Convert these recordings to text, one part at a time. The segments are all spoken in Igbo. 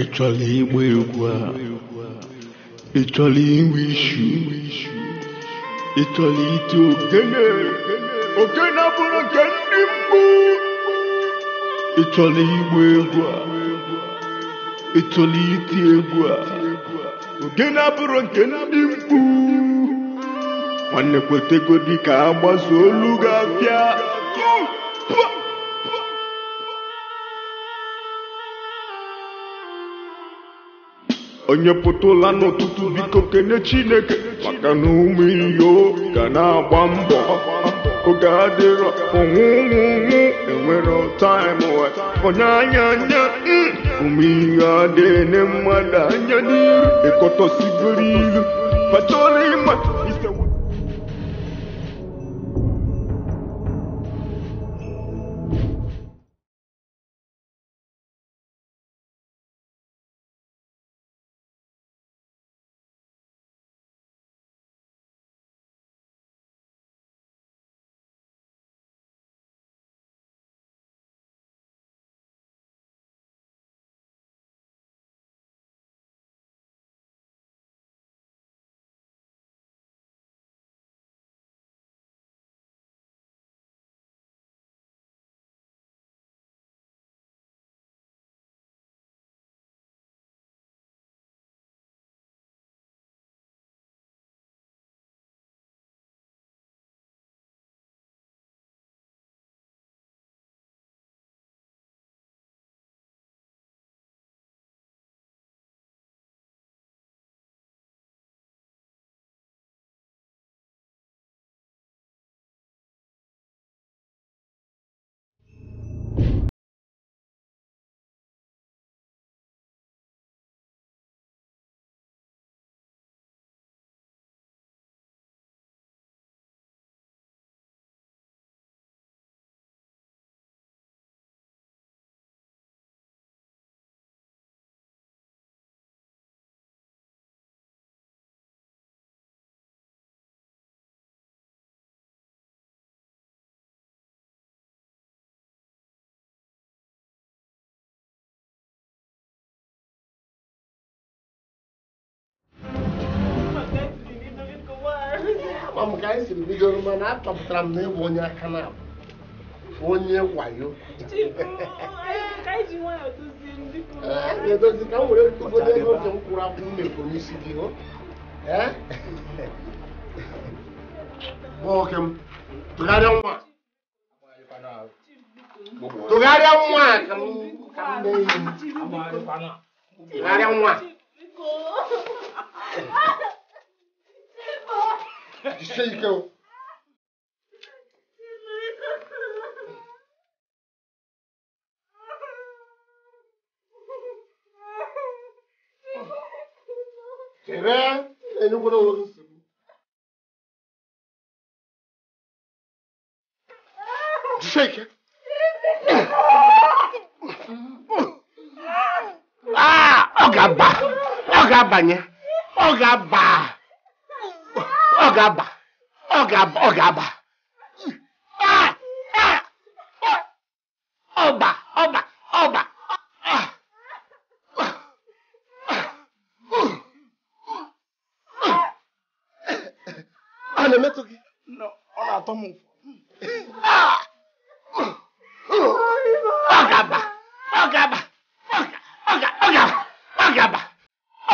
Ị chọrọ ịgba egwu a? Ị chọrọ inwe ishu? Ị chọrọ iti ogene? Ogene abụrụ nke ndị mgbu. Ị chọrọ ịgba egwu a? Ị chọrọ iti egwu a? Ogene abụrụ nke ndị mkpu. Nwanne kwetegodi ka agbazuo olu gị afịa. Onye pụtụla n'ụtụtụ biko kene Chineke maka na ụmụ iyo ga na-agba mbọ oge adịrọ ụnwụnwụnwụ enwere taịm onye anya anya ụmụ iyo adịghị mmadụ anya n'iru ịkọtọsigoro ilu fachọrọ ịma ise. Ama m ka anyị siri bidoro mana achọpụtara m na ịbụ onye aka na onye wayo. Edozi ka m were tụgodo ego nke m kwụrụ akwụ m mefuru n'isi gị hụ. Nwoke m, tụgharịa nwa. Tụgharịa nwa ka m mee ihe. Tụgharịa nwa. Jisie ike o. Chere, enyekwala onwe gị nsogbu. Jisie ike. Ọ ga-aba, ọ ga-abanye, ọ ga-aba. Ọ ga-aba, ọ ga-aba, ọ ga-aba. Ọba, ọba, ọba. Ọ na-emetụ gị? Ọ na-atọ m ụfụ. Ọ ga-aba, ọ ga-aba, ọ ga-aba, ọ ga-aba.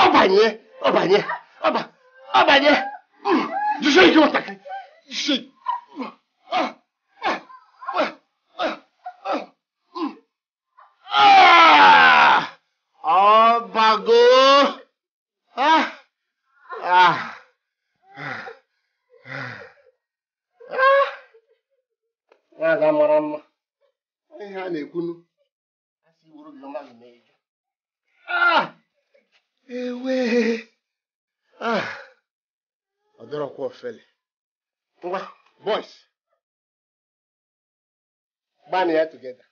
Ọ banye, ọ banye, ọ ba, ọ banye. Jisie ike nwatakịrị. Jisie ike. Ọ bago. Nwaada mara mma. Ihe a na-ekwunu. A sị wuru gị ọma gị na-eju. Ewe. Ọ dịrọkwa ofele. Ngwa, boys. Gbanị ya together.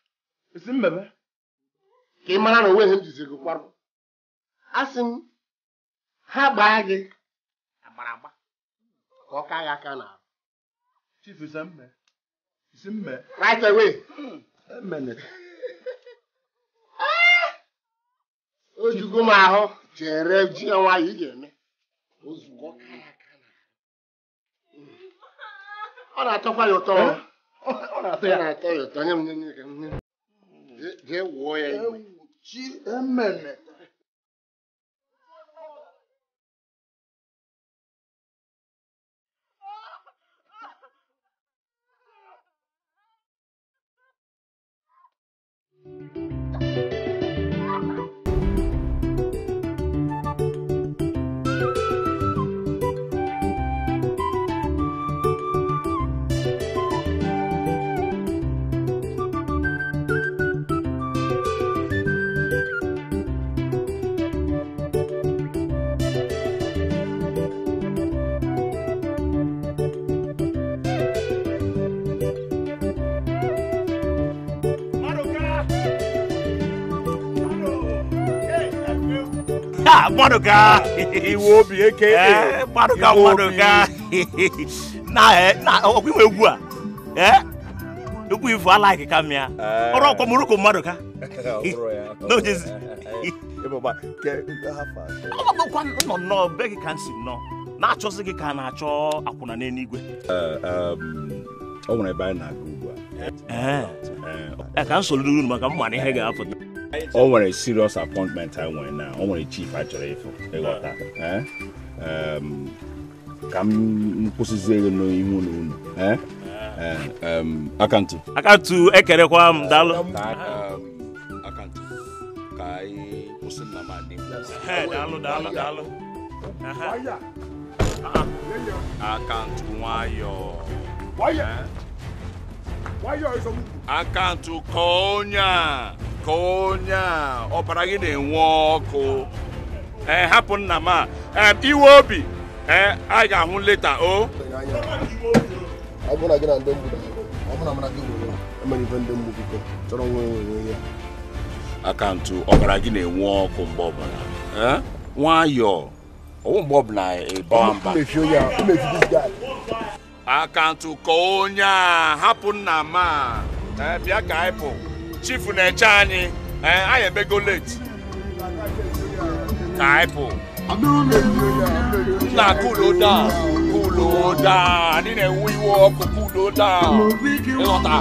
Isi mmebe. Ka ị mara na onwe ihe m jiziri gị kwarụ. Asị m, ha gbaa gị agbara agba ka ọ kaa gị aka n'ahụ. Chief, isi mme. Isi mme. Right away. Emene. Ojugo m ahụ chere ji ya nwayọ ị ga-eme. Ozugbo ka ya aka na. Ọ na-atọkwa ya ụtọ. Ọ na-atọ ya. Ọ na-atọ ya ụtọ. Nye m nye m. Jee wụọ ya igwe. Chi emene. Maduka, Iwobi aka Maduka, Maduka. Na okwu egwu a. Egwu ifu I like ka mia. Oro ko muruko Maduka. No just. No no beg can see no. Na achọzi gị ka na achọ akwụna n'eluigwe. O nwere ebe anyị na-aga ugbu a. Ka nsogbu unu maka mma na ihe ga-apụta. O nwere serious appointment I nwere na o nwere chief a chọrọ ịfụ ịghọta. Ka m kwụsịzie ego n'ihu na unu. Akantu. Akantu ekerekwa m daalụ. Akantu ka anyị kwụsị nna m adị. Daalụ daalụ daalụ. Akantu nwayọọ. Akantu ka onye a. Ka onye a ọbara gị na-enwe ọkụ. Hapụ nna m a. Iwobi anyị ga-ahụ leta o. Ọ bụrụ na gị na ndị mgbu ọ bụrụ na mara gị nwere emere ife ndị mgbu biko chọrọ nwe nwe ya. Akantu ọbara gị na-enwe ọkụ mgbe ọbụla. Nwayọọ ọwụ mgbe ọbụla ịbawa mba. Akantu ka onye a hapụ nna m a. Bịa ka anyị pụ. Chief na-eche anyị. Anyị emego late. Ka anyị pụ. Na cool down, cool down. Anyị na-enwe iwe ọkụ, cool down. Ịghọta?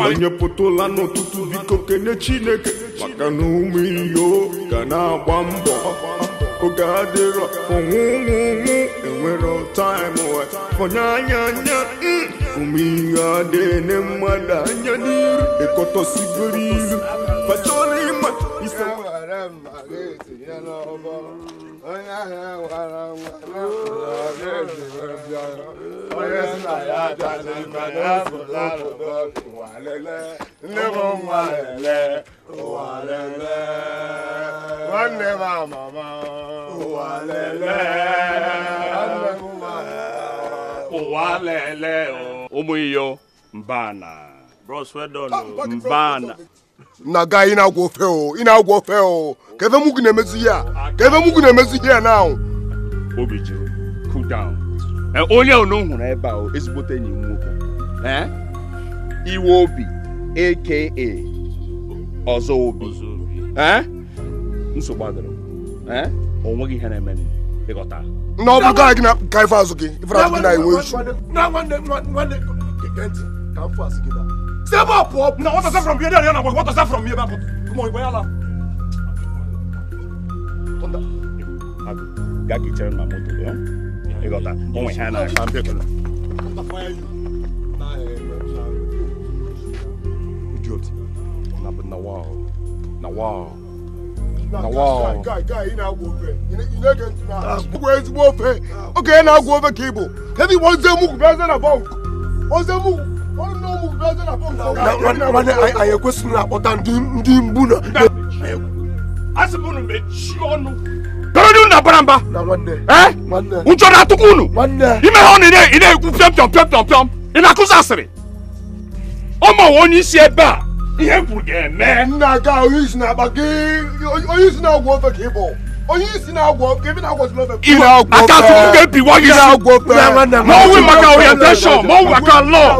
Onye pụtụla n'ụtụtụ biko kene Chineke maka na ụmụ iyo ga na-agba mbọ. Oge adịrọ ọnwụnwụ enwere taịmụ fọnye anya anya ụmụ ihe adịghị mmadụ anya n'iru ịkọtọsigoro ilu fachọrọ ịma ise. Ụwa lele ụmụ iyo mbana. Bros, well done. Mbana. Na guy ị na-agwọ ofe o, ị na-agwọ ofe o. Ka ebe mụ gị na-emezi ya. Ka ebe mụ gị na-emezi ya now. Obi jụrụ, cool down. Onye unu hụrụ ebe a ezigbote enyi m nwoke. Iwobi aka Ọzọ Obi. Nsogbu adịrọ. O nweghị ihe na-eme ịghọta. Na ọ bụ guy gị na ka ife azụ gị, ife azụ gị na-enwe isu. Na nwanne nwanne gee ntị ka m fụ asị gị na. Step up up. Na what from here there na what from here back. Come on, boy ala. Thunder. Ga ka ichere na moto gị. Ịghọta. O nwe ihe na-akpa mbịa. Idiot. Na na wow. Na wow. Na wow. Guy, guy, ị na-agwọ ofe. Ị na-ege ntị na agwọ ezigbo ofe. Oge ị na-agwọ ofe ka ị bụ. Kedu igbo oze mugwu bịazie na bọnk? Oze mugwu. Ọrụ na mugwu bịazie na bọnk. Nwanne anyị ekwesịghị na-akpọta ndị mgbu na. Asị m unu mechie ọnụ. Kedu na bara mba? Na nwanne. Nwanne. Ụjọ na-atụkwa unu. Nwanne. Ime ha ọ ị na-ekwu pịọm pịọm pịọm pịọm pịọm. Ị na-akụzi asịrị. Ọ ma onye isi ebe a. Ihe m kwuru ga-eme. Nna ga onye isi na-akpa gị onye isi na-agwọ ofe ka ị bụ. Onye isi na-agwọ ka ebe na-agwọ Aka tụ m ga-ebiwa gị isi. Ma ọ wụ maka orientation, ma ọ wụ maka law.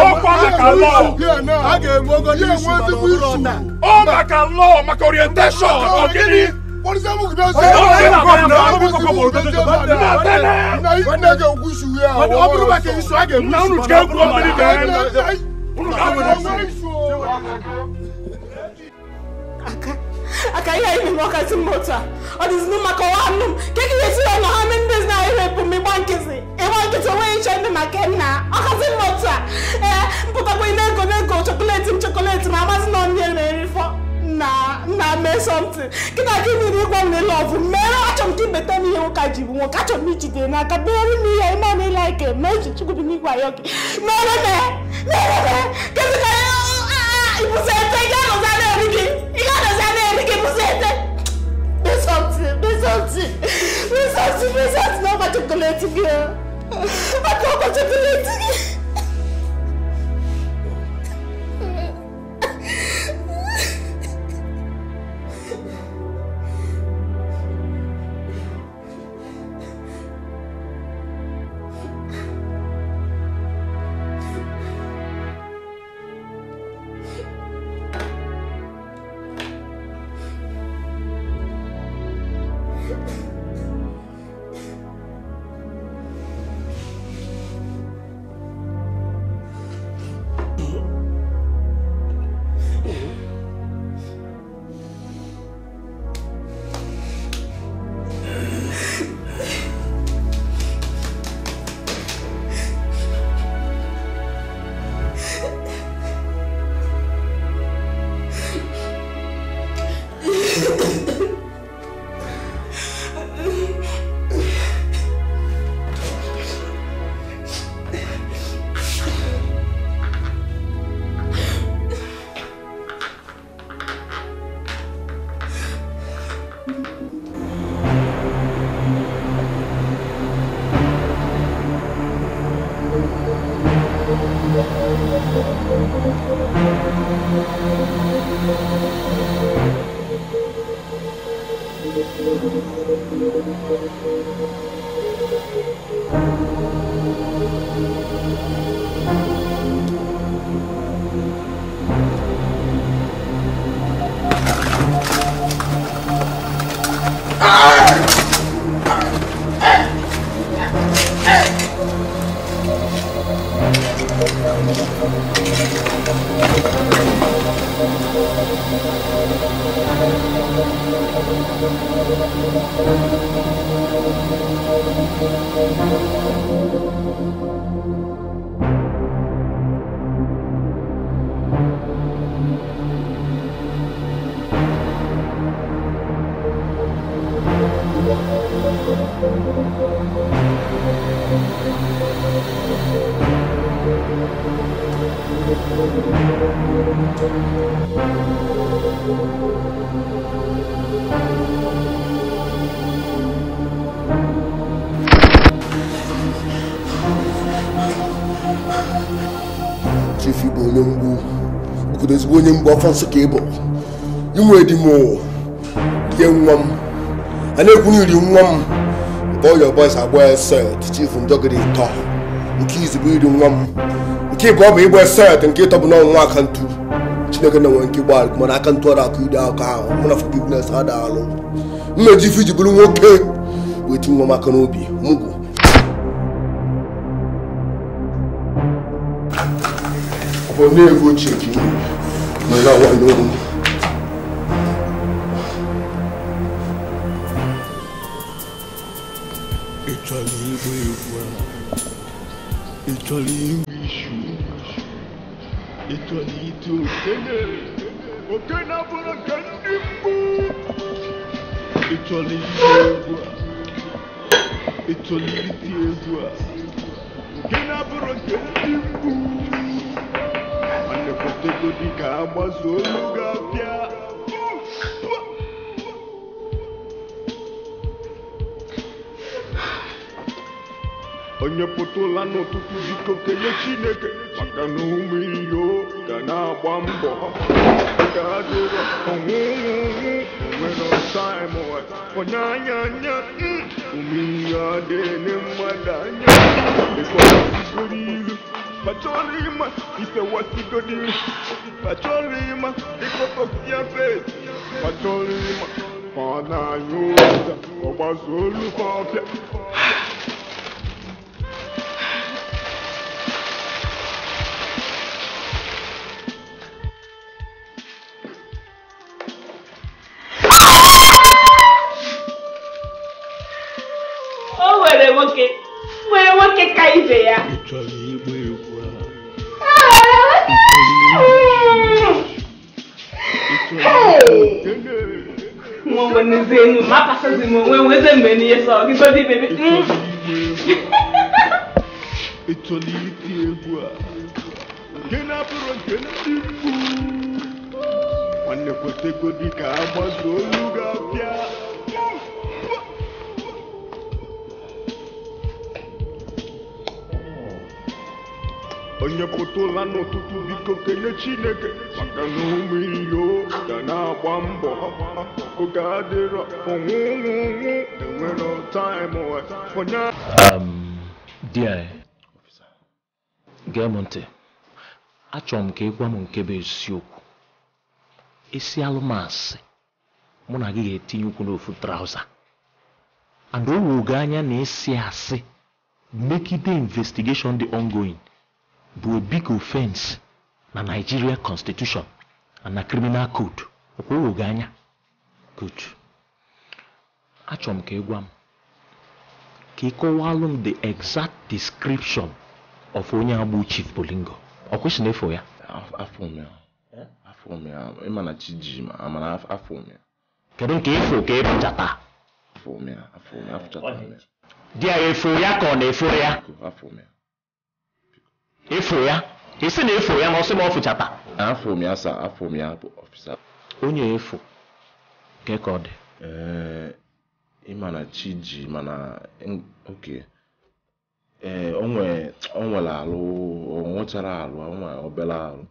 Ọkwa maka law. Ọ maka law, maka orientation. Ọ gịnị? Na unu ga-egwu mmiri ga-eme. Unu ga-egwu. Aka aka ihe anyị mere ọkazi m otu a ọ dịzi nụ maka ọwa nụ m ka ị ga-esi ya na ha mee ndị na irepụ m ịgba nkịtị ịgba nkịtị onweghị iche ndị maka nna ọkazi m otu a ee mpụtakwa na-ego na-ego chokoleti m chokoleti ma amasị na onye na-erifọ na na mee something kịta gị niile ịgwa m na lọvụ mere achọrọ m ka imeta m ihe nwoke a ji bụ nwoke achọrọ m ijide n'aka mere m ihe ịma na ịla ike mee eji chukwu bi n'igwe ayọ gị mere mee mere mee kezi ka ibụzi ete ị ga-anọzi na-eri gị ị ga-anọzi na-eri gị ibụzi ete mee something mee something mee something mee something na ọgba chokoleti gị maka ọgba chokoleti gị. Chief Igbo onye mgbu obodo ezigbo onye mgbu afọ nsọ ka ịbụ inwe di m rie nwa m a na-ekwu na iri nwa m nke ọya boys agba set chief njọgịrị ịtọ nke izu bụ iri nwa m nke ịbụ ọ bụ ịgba set nke ịtọ bụ na ọnwa akantu Chineke na nwere nke ịgba mana akantu ọrụ akụ ide aka ahụ mụ na forgiveness ada alụ mmeji ife iji bụrụ nwoke wee ti nwa m aka n'obi mugwu. Ọ na-ego ochie ka ihe mere awa n'olu. Ị chọrọ ịgba egwu a? Ị chọrọ inwe ishu? Ị chọrọ ite okene? Okene abụrụ nke ndị mbụ. Ị chọrọ ịgba egwu a? Ị chọrọ iti egwu a? Okene abụrụ nke ndị mbụ. Anekọtegodi ka agbaso olu ga-abịa. Onye pụtụla n'ụtụtụ biko kelee Chineke maka na ụmụ iyo ga na-agba mbọ Oge adịrọ ọnwụ nwere time onye anya anya ụmụ ihe adịghị mmadụ anya ịkọwasigoro ilu pachọrọ ịma isewasigodo ilu pachọrọ ịma ịkọtọsia fesi pachọrọ ịma ọ na-anyụ ụza ọgbazu olu ọfịa. Nwere nwoke ka ibe ya. Ị chọrọ iti egwu a nke na-abụrụ nke ndị mgbu nwanne kwetego ka agbazu olu ga-abịa. Onye pụtụla n'ụtụtụ biko kenye Chineke maka na ụmụ iyo ga na-agba mbọ oge adịrọ ọnwụ enwere time onye. Di gee m ntị, achọrọ m ka ị gwa m nke bụ eziokwu. Isi alụmasị mụ na gị ga-etinye ụkwụ n'ofu trauza and o wugo anya na isi asị megide investigation dị ongoing bụ a big offense na Nigeria Constitution and na criminal code. Ọkwa gị anya? Good. Achọrọ m ka ị gwa m ka ị kọwalụ m the exact description of onye agbụ Chief Bolingo. Ọ kwụsị na efo ya? Afọ m ya. Afọ m ya. Ịma na chi ji ma afọ m ya. Kedu nke efo ka ị pụchata? Afọ m ya. Afọ m ya. Afụchata m ya. Di ya efo ya ka ọ na-efo ya? Afọ m ya. Efo ya? Isi na efo ya ma ọ sị ma ọ fụchata? Afọ m ya sa, afọ m ya bụ ọfisa. Onye efo ka ka ọ dị? Ee, ịma na chi ji mana oke. Ee, o nwere alụ, o nwechara alụ, o nwere obere alụ.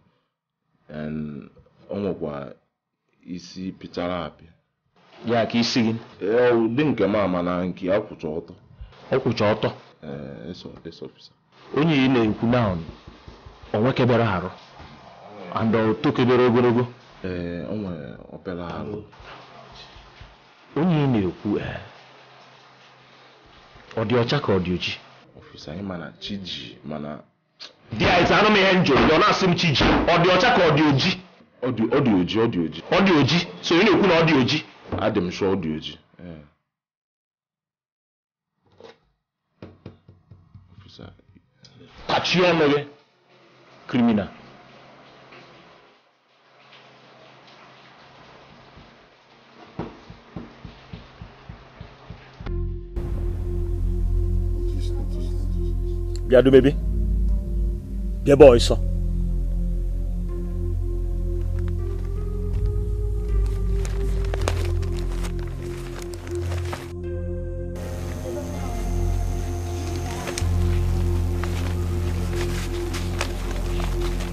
O nwekwa isi pịchara apị. Ya ka isi gị? Ee, ụdị nke m ama na nke ya kwụcha ọtọ. Ọ kwụcha ọtọ? Ee, eso ọfisa. Onye ị na-ekwu na o nwekebere arụ and o tokebere ogologo? Ee, o nwere obere arụ. Onye ị na-ekwu ọ dị ọcha ka ọ dị oji? Ọfisa, ị ma na chi ji mana di ya isi anụ m ihe m jụrụ ọ na-asị m chi ji ọ dị ọcha ka ọ dị oji? Ọ dị oji, ọ dị oji. Ọ dị oji, so ị na-ekwu na ọ dị oji? Adị m sure ọ dị oji. Ọfisa, kachie ọnụ gị, criminal. Bịa Dumebi, bịa ebe ọsọ.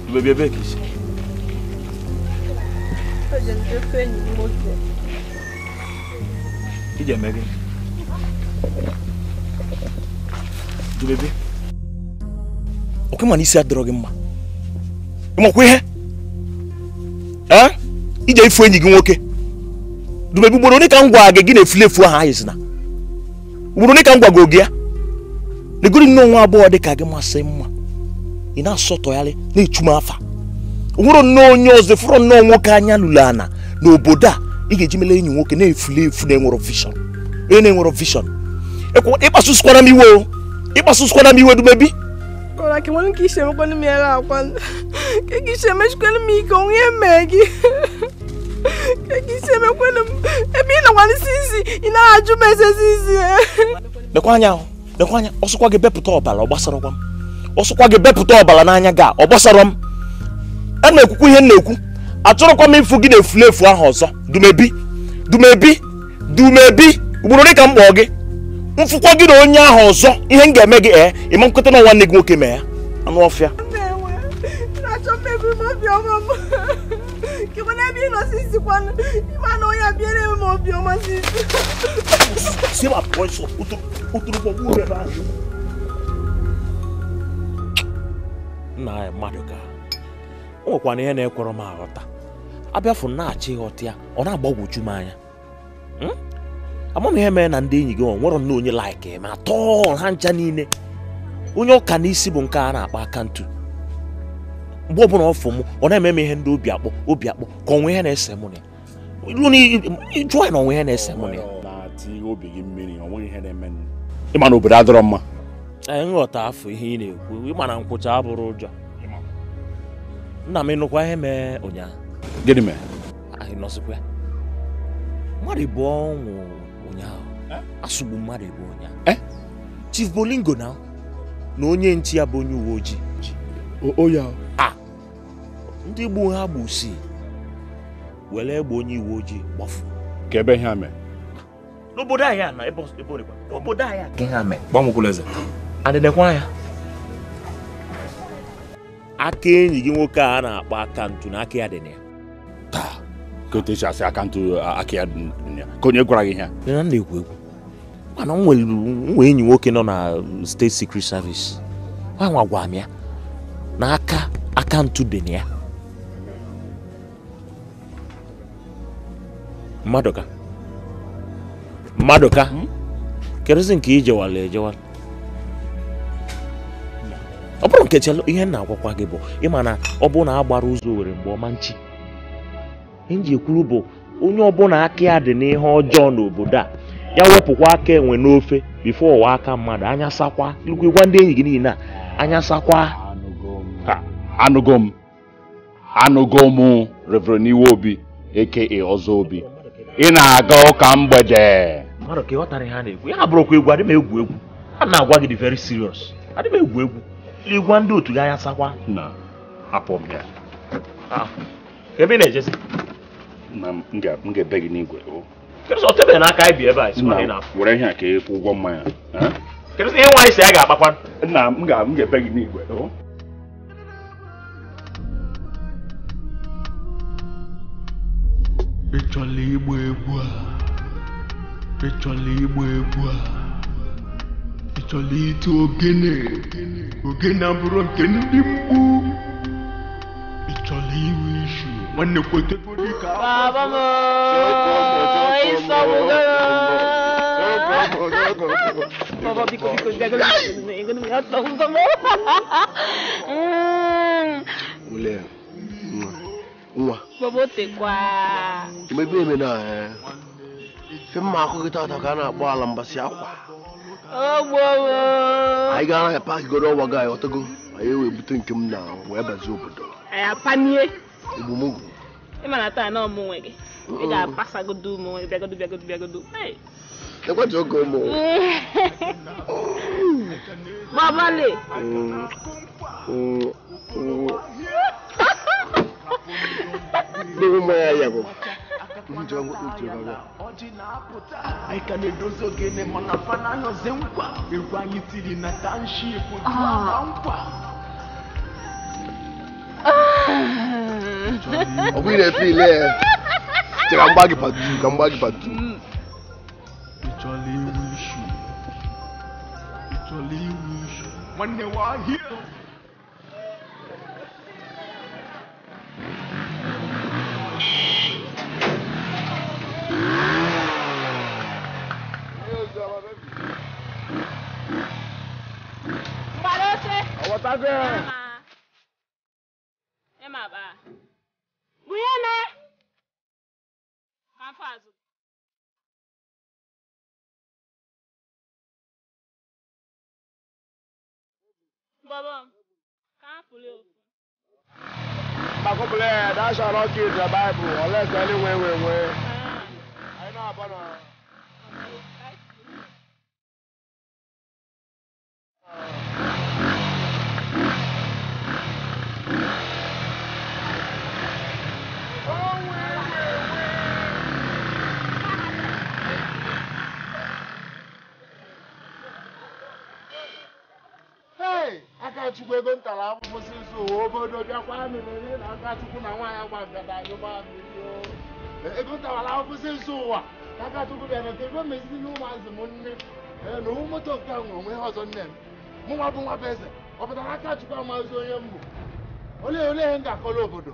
Dumebi ebe ka isi? Ije eme gịnị? Dumebi, oke ma na isi adịrọ gị mma. Ịmakwa ihe? Ee? Ije ifu enyi gị nwoke. Dumebi, ugboro ole ka m gwa gị gị na-efuli efu ahụ anyị si na? Ugboro ole ka m gwago gị ya? Negori nnọọ nwa agbọghọ dị ka gị masị mma. Ị na-asọtọgharị na-echu m afa. O nwere nnọọ onye ọzọ fụrụ nnọọ nwoke anya lụrụ ana n'obodo a ị ga-eji mele enyi nwoke na-efuli efu na-enwero vision. Onye na-enwero vision. Ịkpasusikwara m iwe o. Ịkpasusikwara m iwe Dumebi. Kora ke wani kishe mo kwani mi ara kwan. Ke kishe me shkwani mi ko nge megi. Ke kishe me kwani ebi na wani sisi ina aju me se sisi. Lekwa anya, lekwa anya osokwa gị bepụta ọbara ọ gbasara kwa m. Osokwa gị bepụta ọbara n'anya ga ọ gbasara m. Ana m ekwukwu ihe m na-ekwu. Achọrọkwa m ịfụ gị na-efuli efu ahụ ọzọ. Dumebi, Dumebi, Dumebi, ugboro ole ka m kpọọ gị? Mfụkwa gị na onye ahụ ọzọ ihe m ga-eme gị ịma nkweta na nwanne gị nwoke mee ya anụ ọfịa. Kekwa n'ebe ị nọ sisi kwanụ. Ịma na onye abịara m obiọma sisi. Si ebe a pụọ ọsọ. Ụtụrụkpọ gbuo ebe ahụ. Nna anyị mmadụ ka o nwekwana ihe na-ekwere m aghọta. Abịafụ na-achọ ịghọta ya, ọ na-agbagwoju m anya. Ama m ihe mere na ndị enyi gị ọ nwere nnọọ onye like ma atọ ha ncha niile. Onye ọka n'isi bụ nke a na-akpọ aka ntu. Mgbe ọbụla ọ fụ m, ọ na-eme m ihe ndị obi akpọ obi akpọ ka onwe ihe na-ese mụ na ya. Jụọ ya na onwe ihe na-ese mụ na ya. Na-ati obi gị mmiri, ọ nweghị ihe na-eme. Ịma na obodo adọrọ mma. Ee, nghọta afọ ihe ị na-ekwu, ịma na nkwụcha abụrụ ụjọ. Nna m ịnụkwa ihe mee ụnyaahụ. Gịnị mere? Anyị nọzikwa ya. Mmadụ ịbụọ nwụ ụnyaahụ. Asụgbu mmadụ ịbụọ ụnyaahụ. Chief Bolingo na onye nchi ya bụ onye uwe ojii. O ya. Ndị gbu ha gbusi were egbe onye uwe ojii gbafu. Ka ebe ihe a mee? N'obodo anyị a na ebe ọ n'obodo anyị a ka ihe a mee. Gbanwekwula eze. Adịdekwa ya. Aka enyi gị nwoke a na-akpọ aka ntu na aka ya dị na ya. Taa ka otu esi asị aka ntu aka ya dị na ya. Ka onye gwara gị ihe a? Na na-ekwu ekwu. Mana m nwere enyi nwoke nọ na State Secret Service. Nwa gwa m ya na aka ntu dị na ya. Madoka. Madoka. Kedụzi nke ijewala ejewala? Ọ bụrụ nke chelo ihe na-agwakwa gị bụ ịma na ọ bụ na agbara ụzọ were mgbe ọma nchi. Ihe nji ekwuru bụ onye ọbụla aka ya dị n'ihe ọjọọ n'obodo a ya wepụkwa aka enwe n'ofe bifo ụwa aka mmadụ anya sakwa ilukwu gwa ndị enyi gị niile a anya sakwa. Anụgo m Reverend Iwobi aka Ọzọ Obi. Ị na-aga ụka mgbede. Mmadụ ka ị ghọtara ihe a na-ekwu ya abụrụkwa egwu adị m egwu egwu a na-agwa gị dị very serious adị m egwu egwu ịgwa ndị otu gị anya sakwa. Na hapụ m ya. Ebe ị na-ejezi? Na m ga-ebe gị n'igwe. Kedụ ọ tebe n'aka anyị bi ebe a isi na ị na-apụ. Were ihe a ka ị kwụ ụgwọ mmanya. Kedụ ihe nwaanyị si ya ga-akpakwa? Nna m ga-ebe gị n'igwe. Ị chọrọ ịgba egwu a? Ị chọrọ ịgba egwu a? Ị chọrọ ite ogene? Ogene abụrụ nke ndị mgbu. Ị chọrọ iwe ishu? Nwanne kwetegodi ka Baba m Baba biko biko bịagolo Ule nwa Baba tekwa mebe eme na fe mma akụ gị tata ka a na-akpọ ala mbasị akwa. Anyị gara na paakị goro ọwa gị ọtago anyị wee bute nke m na wee bazie obodo. Anyị apanie egbumugwu. Ị ma na taa na ọmụ nwe gị ị ga-apasagodo ụmụ nwe bịagodo bịagodo bịagodo. Ekwentị oge ụmụ Baba le Ndị mmanya ya bụ anyị ka na-edozi ogene mana fa na-anọzi nkwa egwu anyị tiri na township nkwa. Ọ bụghị na-efe ile ya. Chere ka mgba gị patu, ka mgba gị patu. Ị chọrọ iwu ishu? Ị chọrọ iwu ishu? Nwanne wa ahịa. Baba, can't pull you. That shall not kill the Bible unless anyway, way. I know about that. Hey, I can't you go to Obodo bịakwa nụrụ na aka Chukwu na nwaanyị agba ngada anyụgba mmiri ego ntawara akwụsị nso ụwa ka aka Chukwu bịara ka ebe meziri ụmụazị m nne na ụmụ moto nke a nwere onwe ha ọzọ nne m mụ nwa bụ nwa bụ eze ọ pụtara aka Chukwu amazi onye m bụ olee olee ihe m ga-akọrọ obodo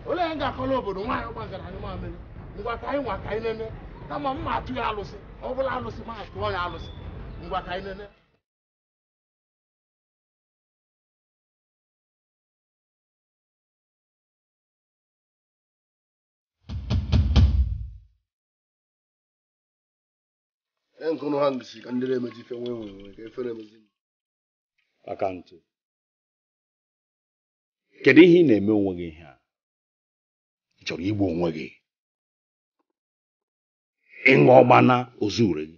olee ihe m ga-akọrọ obodo nwaanyị agba ngada anyụgba mmiri ngwa ka anyị nwa ka anyị nene kama m ma atụ ya alụsị ọ bụla alụsị ma atụọ ya alụsị ngwa ka anyị nene. Nkunu ha ngisi ka ndị na-emezi ife nwe nwe nwe ka efe na-emezi. Akantụ, kedu ihe ị na-eme onwe gị ihe a? Ị chọrọ igbu onwe gị? Ịṅụ ọgbana ozure gị?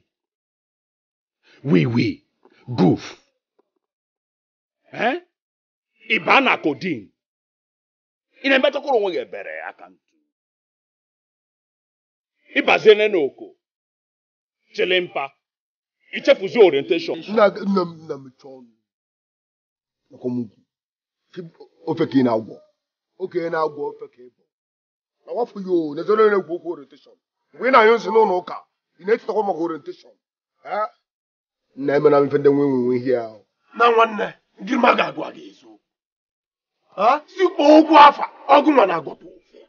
Wee goof. Ị baa na codeine. Ị na-emetụkwara onwe gị ebere Akantụ. Ịbaziene n'oko. Chilimpa, ichefuzi orientation. Nna m chọọ ofe ka ị na-agwọ. Oke na-agwọ ofe ka ị bụ. Na wafụ yo na-ezoro na-egwu okwu orientation. Mgbe ị na-anyụ nsị n'ụlọ ụka, ị na-echetakwa maka orientation. Nna emena m ife ndị nwe nwe ihe ahụ. Na nwanne, ngịrịma ga-agwa gị eziokwu. Si kpọọ okwu afa, ọgụ nwa na-agwapụ ofe.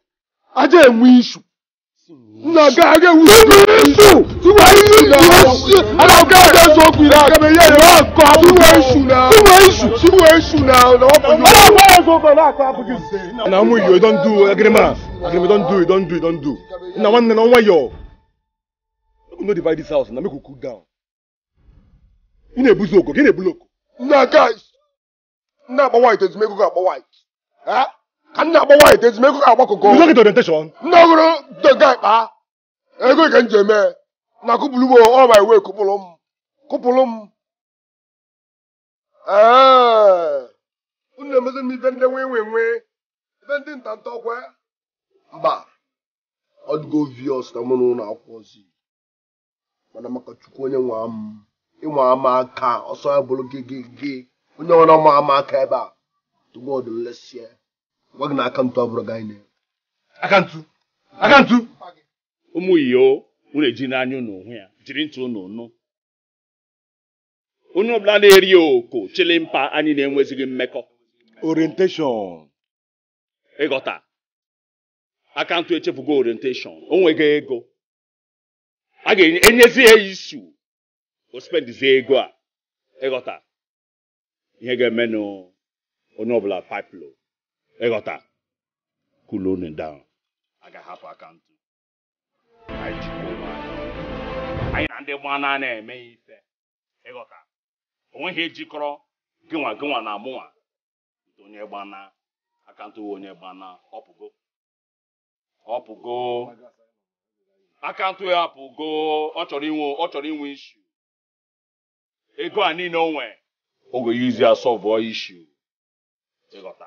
Aja enwe ishu. Na ga ga wu isu. Na mu yo don't do agrema. Agrema don't do. Na one na one yo. We no divide this house na make we cool down. Ị na-ebuzi oko, gị na-ebulu oko. Na guys. Na agba white ezumego ga agba white. Eh? Ka nna agba white ezumego ga agba koko. You no get orientation? Nna ogoro the guy kpa. Ego ka nje eme. Na kụpụrụ m all my way kụpụrụ m. Kụpụrụ m. Eh. Unu emezi m ife ndị nwe nwe nwe. Ife ndị ntanta ọkwa. Mba. Ọ dịgo obvious na mụ na ụlọ akwụkwọ zi. Mana maka Chukwu onye nwe m. Ịnwe ama aka ọsọ ya bụrụ gị gị gị. Onye ọrụ ọma ama aka ebe a. Tụgwa ọdụ nlesie. Gwa gị na akantụ abụrụ gị anyị. Akantụ. Akantụ. Ụmụ iyo unu eji n'anya unu hụ ya jiri ntị unu nụ. Onye ọbụla na-eri oko chilimpa anyị na-enwezighị mmekọ. Orientation. Ịghọta. Akantụ echefugo orientation. O nweghị ego. A ga-enyezi ya isu. O spendizie ego a. Ịghọta. Ihe ga-emenụ onye ọbụla pipe low. Ịghọta. Cool unu down. A ga-ahapụ akantụ. Anyị jikwa onwe anyị. Anyị na ndị gbana na-eme ife. Ịghọta. O nweghị ejikọrọ gịnwa gịnwa na mụnwa. Onye gbana akantụ onye gbana ọpụgo. Ọpụgo. Akantụ ya apụgo. Ọ chọrọ inwe ishu. Ego a niile o nwe. Oge yuzi ya sọvụọ ishu. Ịghọta.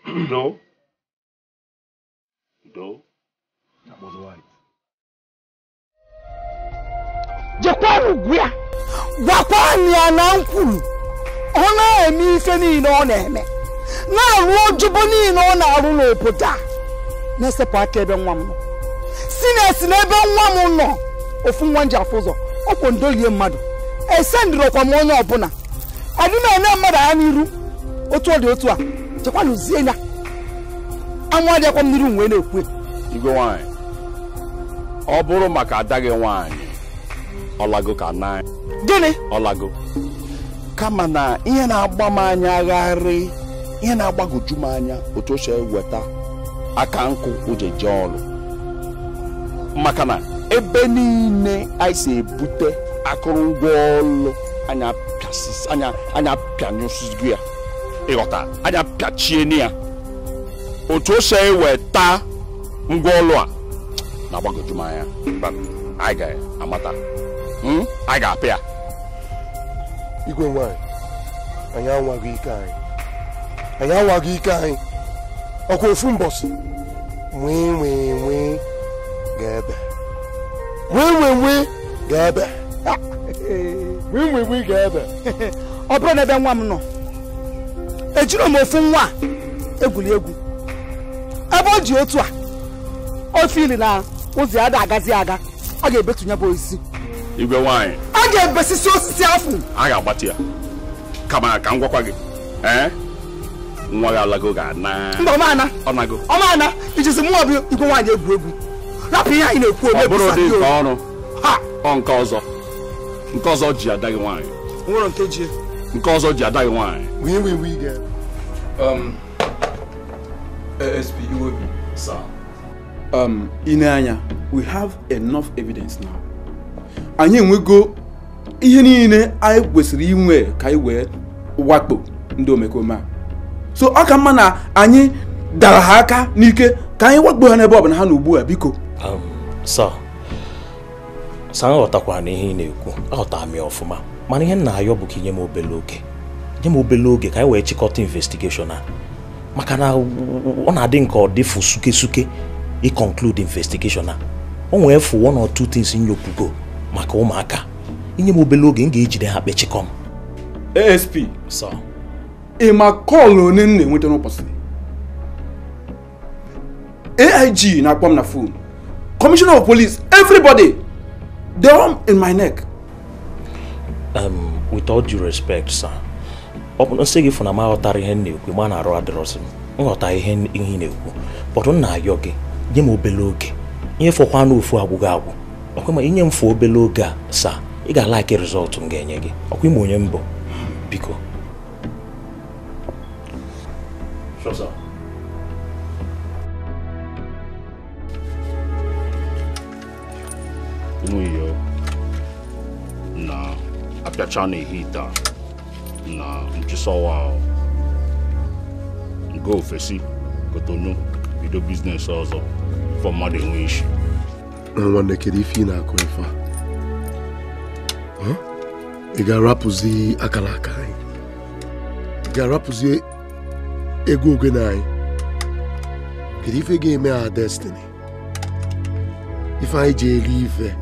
Udo. Udo. That was white. Jekwanụ gwa ya. Gwakwanụ ya na nkwulu. Ọ na-eme ife niile ọ na-eme. Na-arụ ojubo niile ọ na-arụ n'obodo a. Na-esepụ aka ebe nwa m nọ. Si na-esi n'ebe nwa m nọ. Ofu nwa m ji afụ ụzọ. Ọ kwụ ndolie mmadụ. Esendịrọkwa m onye ọbụla. Adị m ene mmadụ anya n'iru. Otu ọ dị otu a. Jekwanụ zie ya. Anwụ adịghịkwa m n'iru wee na-ekwu. Igwe nwanyị, ọ bụrụ maka ada gị nwaanyị, ọlago ka na. Gịnị? Ọlago. Kama na ihe na-agba m anya agharị, ihe na-agbagwoju m anya otu o si eweta aka nkụ o ji eje ọrụ. Maka na ebe niile anyị si ebute akụrụngwa ọrụ anya pịanyụsịgo ya. Ịghọta, anya pịachie ya. Otu o si eweta ngwa ọrụ a na-agbagwoju m anya. Anyị ga-amata. Anyị ga-apịa ya. Igwe nwanyị, anyị anwaghị ike anyị. Anyị anwaghị ike anyị. Ọkwa ofu mbọsị. Nwee nwee nwee ga-ebe. Nwee nwee nwee ga-ebe. Nwee nwee nwee ga-ebe. Ọ bụrụ na ebe nwa m nọ, Ejiro m ofu nwa egwuri egwu. Ebe o ji otu a, o fili na ụzọ ya agazi aga, ọ ga-ebetunye bụ osisi. Igwe nwaanyị. A ga-ebesisi osisi afụ. A ga-agbati ya. Kama ka m gwakwa gị. Nwa gị alago ga-ana. Mba, ọmana. Ọ nago. Ọmana, ijizi mụọ bụ igwe nwaanyị egwu egwu. Rapụ ihe anyị na-ekwu ome. Ọ bụrụ ụdị nke ọrụ. Ha! Ọ nke ọzọ. Nke ọzọ ji ada gị nwaanyị. Nwere nke ji. Nke ọzọ ji ada gị nwaanyị. ASP Iwobi. Sir. Ineanya, we have enough evidence now. Anyị enwego ihe niile anyị kwesịrị inwe ka anyị wee wakpo ndị omekome a. So ọ ka mma na anyị dara ha aka n'ike ka anyị wakpo ha n'ebe ọ bụla ha nọ ugbu a, biko. Sir, sir, aghọtakwara na ihe ị na-ekwu, aghọtara m ya ọfụma. Mana ihe m na-ayọ bụ ka inye m obele oge. Nye m obele oge ka anyị wee chịkọta investigation a. Maka na ọ na-adị nke ọ dịfụ suke suke i conclude investigation a. O nwee fụ 1 or 2 things nyopugo maka ụmụaka. Inye m obele oge m ga-ejide ha kpechikọm. ASP. Sir. Ị ma kọọlụ one m na-enweta n'ụbọchị? AIG na-akpọ m na phone. Commissioner of Police, everybody, they're all in my neck. With all due respect, sir, ọ bụ nsị gị fụ na m aghọtara ihe m na-ekwu, ma na-arụ adịrọsị m nghọta ihe ị na-ekwu. But m na-ayọ gị, nye m obele oge. Ihe fọkwa n'ofu agwụghị agwụ. Ọkwa ma inye m fụ obele oge a, sir, ị ga-alaiki rizọtụ m ga-enye gị. Ọkwa ime onye mbụ, biko. Sure, sir. Ụmụ iyo na apịacha na-ehita na nchisowa nke ofesi Kotonu bido biznes ọzọ fọ mmadụ enwe isi. Nwanne, kedu ife ị na-akụ ife a? Ị ga-arapụzi akara aka anyị? Ị ga-arapụzi egwu ogene anyị? Kedu ife ga-eme our destiny? Ife anyị ji eri ife.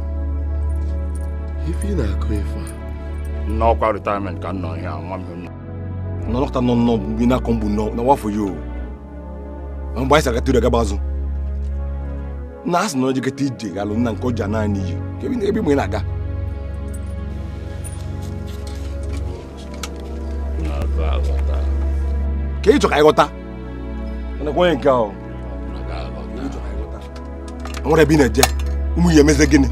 Ife ị na-akụ ife a? N'ọkwa retirement ka nọ ihe a nwa m. Nọlọkta nọ nọ bi na kọmbu nọ na wafọ yo. Mgbe anyị si agata uru agaba azụ. Na asị na ojikọta ije galụ nna nke ọja naanị iyi. Ebe ị na-aga. Ka ị chọ ka anyị ghọta. Onye nke ahụ. Nwere ebe ị na-eje. Ụmụ ya emeze gịnị?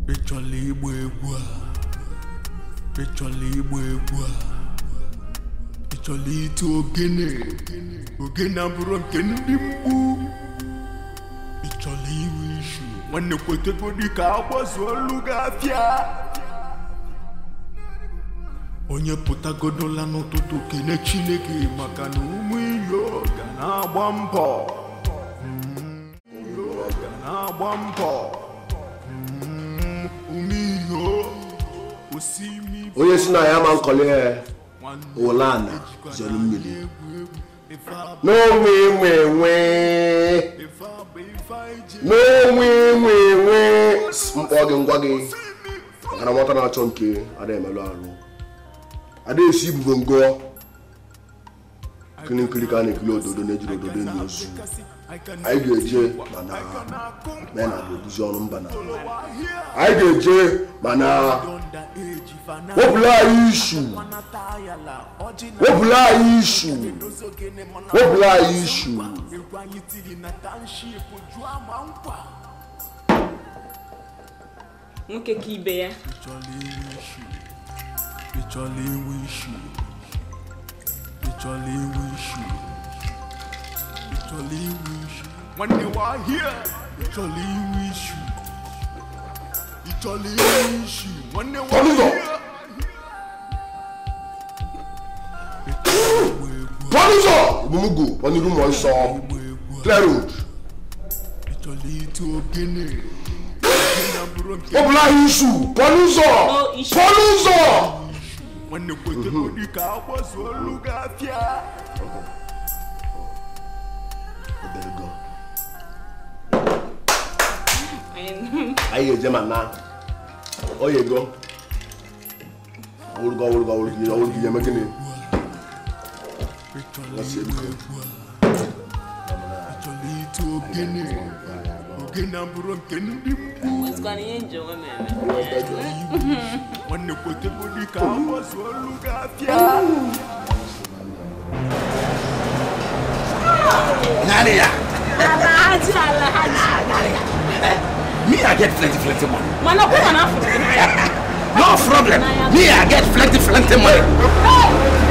Ịchọla ịgba egwu a? Ịchọla ịgba egwu a? Ịchọla ite ogene? Ogene abụrụ nke ndị mgbu. Ịchọla iwe ishu? Nwanne kwetegodi ka agbazuolu gị afịa. Onye pụtagodola n'ụtụtụ kene Chineke maka na ụmụ iyo ga na-agba mbọ. Ga na-agba mbọ. Onye si na ya ma nkọli ụlana zere mmiri n'onwe nwe nwe n'onwe nwe nwe mkpọ gị ngwa gị maka na nwata na-achọ nke ada emelụ arụ ada esi ibugo ngọ nkiri nkiri ka a na-ekiri ododo na-ejiri ododo enyi ozu. Anyị ga-eje mana na ebuzi ọrụ mba na anyị ga-eje mana wepụla anyị ishu, wepụla anyị ishu, wepụla anyị ishu. Nwoke ka ibe ya. Ịchọla inwe ishu? Ịchọla inwe ishu? Ịchọla inwe ishu? Nwanne wa here. Ịchọla inwe ishu? Ịchọla inwe ishu? Nwanne wa here. Pọnụzọ! Ibumugu, pọnụrụ mmụọ nsọ. Clear road. Ịchọla ite ogene? Wepụla anyị ishu! Pọnụzọ! Pọnụzọ! Nwanne kwetegodi ka agbazuolu gị afịa. Anyị ga-eje ma na Ọ yego. Ọwụrụ gị eme gịnị? Let's see. Me, I get plenty money. No problem. Me, I get plenty money.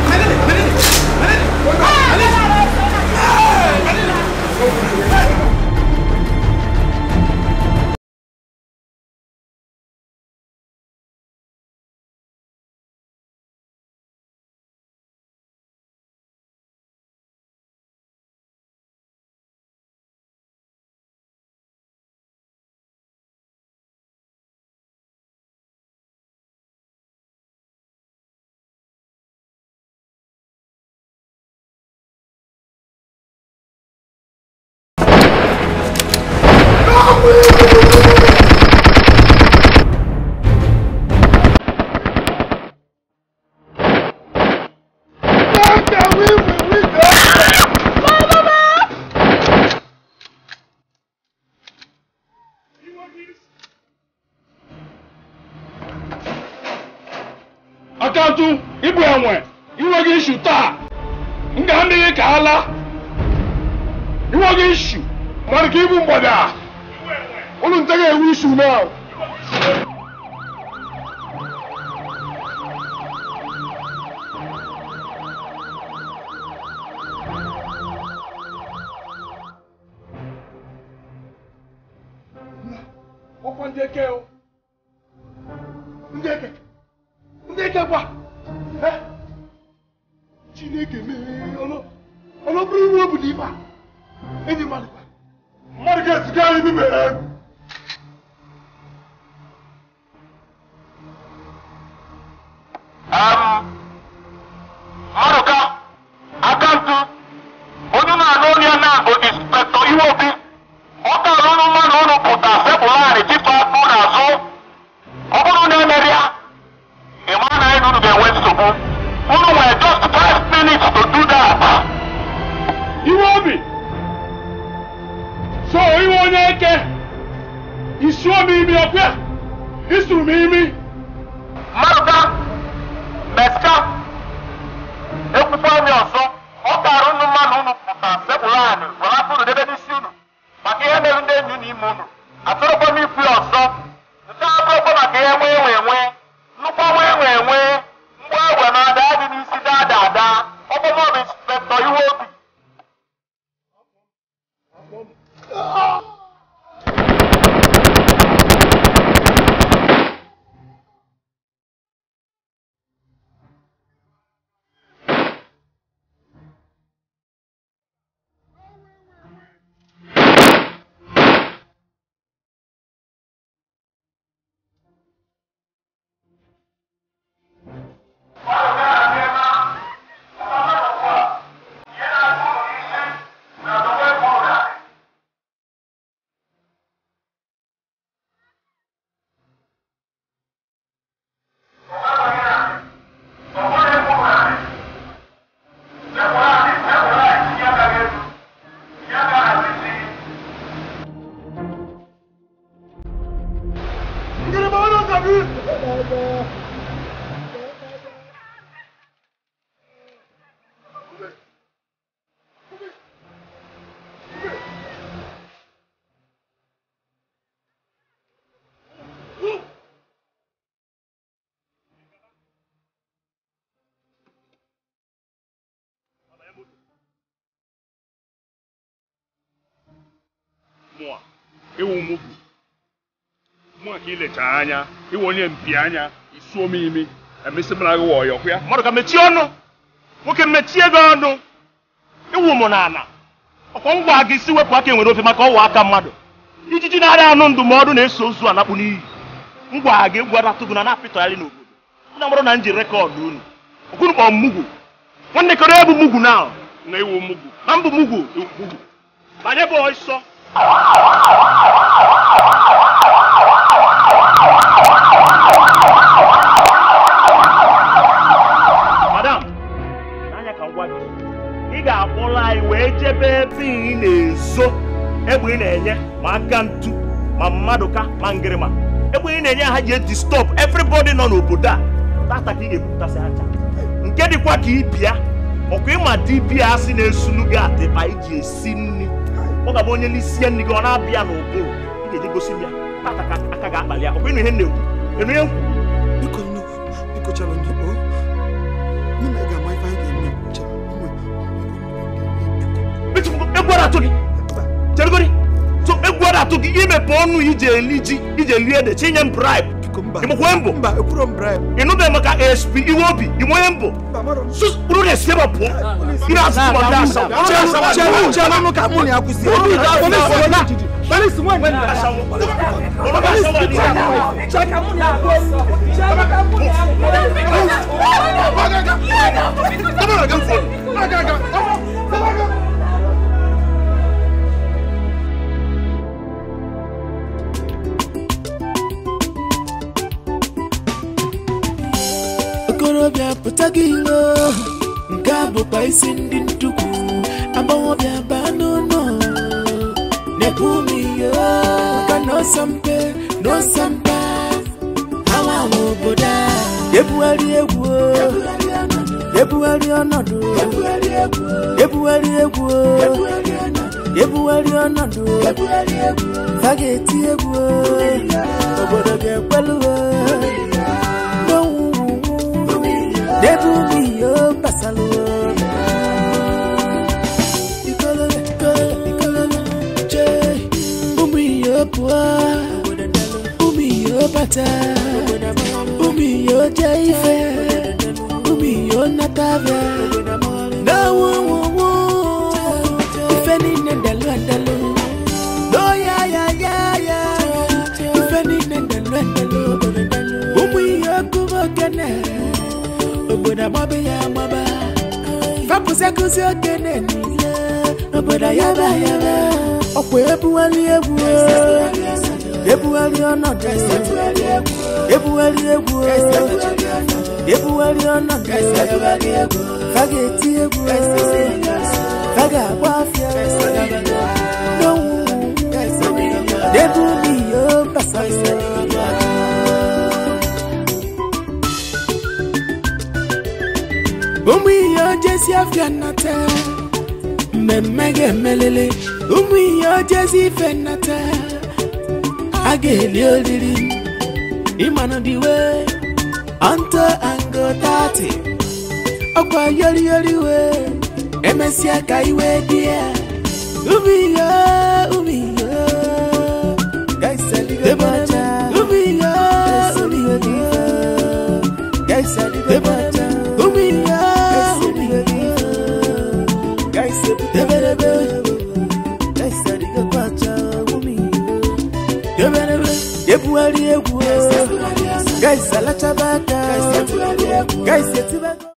Akantu, ibu enwe, inweghị ishu taa. M ga-amị gị ka ala. Inweghị ishu. Mmadụ ka ibu mgbada. Unu nte ga-enwe ishu now. Ọkwa ndị eke o. Ndị eke. Ndị eke kwa. Chineke mee ọlọ bụrụ iwu obodo ibe a. Enyi mmadụ kwa. Mmadụ ga-esiga anyị mere. Maruka, Akantu, onye na-anụ onye na-abụ Inspektọ Iwobi, ọ kara ụnụ mmadụ ụnụ pụta sepụlarị tipa akpụ n'azụ. Ọ bụrụ na emere ya, ị mara na anyị unu ga-enwe nsogbu. Unu nwere just 5 minutes to do that. Iwobi! So iwe onye eke, isuo m imi ọkwa, isuru m imi. Maruka, Meska, ekwukwa m ọzọ, ọ kara unu mmadụ unu pụta sepụrụ anyị, were afọ unu debe n'isi unu, maka ihe mere ndị enyi unu ime unu. Achọrọkwa m ikwu ya ọzọ, nke a bụrụkwa maka ihe nwee nwee nwee, nnukwu nwee nwee nwee, mgbe egwe na-ada dị n'isi daa daa daa, ọ bụ mọbụ Inspektọ Iwobi. Mụa, ịwụ mugwu. Mụa ka ilechaa anya, ịwụ onye mpi anya, isuo m imi, emesi mara gị wọyọ kwa ya. Mmadụ ka mechie ọnụ. Nwoke mechie gị ọnụ. Ịwụ mụ n'ala. Ọkwa ngwa gị si wepụ aka enwere ofe maka ọwa aka mmadụ. Ijiji na-arịa anụ ndụmọdụ na-eso ozu anakpụ n'iyi. Ngwa gị egwu adatụ gị na na-apịtọgharị n'obodo. Unu amarụ na m ji rekọọdụ unu. Okwunu kpọọ m mugwu. Nwanne kọrọ ebu mugwu na na ịwụ mugwu. Na mbụ mugwu, mugwu. Banye bụ ọsọ. Egbe ị na-enye ma aka ntu ma mmadụ ka ma ngịrịma. Egbe ị na-enye ha ji disturb everybody nọ n'obodo a. Tata ka ị ga-ebupụtasị ha ncha. Nke dịkwa ka ịbịa ọkwa ịma dibịa asị na-esulu gị atịkpa iji esi nri. Ọ ga-abụ onye n'isi nri gị ọ na-abịa n'ụbụrụ. Ị ga-eje gosi m ya. Tata ka aka ga-akpali ya. Ọkwa ịnụ ihe m na-ekwu. Ịnụ ihe m kwu. Biko nụ, biko chere ndị o. Mụ na ị ga-ama ife anyị ga-eme. Egwu ọ na-atụ gị. Cheregori. So egwu ọ na-atụ gị imepe ọnụ ije eli ji ije lie ede chinye m bribe. Ịmụkwa mbụ? Mba, ekwuro m bribe. Ịnụbeghị maka ASP iwe obi, ịmụ onye mbụ? Sus, bụrụ na esi ebe pụọ. Ị na-asụ ma ndị asawa. Chere nụ ka mụ na ya kwụsị. Polisi, nwe Asawa. Chere ka mụ na ya kwụsị. Chere ka mụ na ya kwụsị. Okorobịa pụta gị ilo nke a bụkwa isi ndị ntukwu agbọghọbịa baa n'ụlọ na-ekwu m ihe ka n'ọsọmpe n'ọsọmpe hawa nwe obodo a ebugharị egwu ebugharị ọnọdụ ebugharị egwu ebugharị ọnọdụ fa ga-eti egwu obodo ga-ekwelu Debu mi yo pasalo. Ikolobe, ikolobe, ikolobe, che. Umi yo pua, umi yo bata, umi yo jaife, umi yo natavia. No wo wo wo, ifeni nendelu endelu. No ya ya ya ya, ifeni nendelu endelu. Umi yo kubokene. Obodo amaba ya amaba fapụsị akụzi okene niile obodo yaba yaba ọkwa ebugharị egwu ebugharị ọnọdụ ebugharị egwu ebugharị ọnọdụ fa ga-eti egwu fa ga-agba afịa n'onwunwu ebu n'iyo gbasara. Ụmụ ihe ojezi afịa nnata mmemme ga-emelele ụmụ ihe ojezi ife nnata a ga-eli oriri ịmanụ diwe onto ango 30 ọkwa yori yori we emesịa ka iwe dị ya ụmụ ihe ụmụ ihe ụmụ ihe Ebugharị egwu guys alachabaka guys etibago.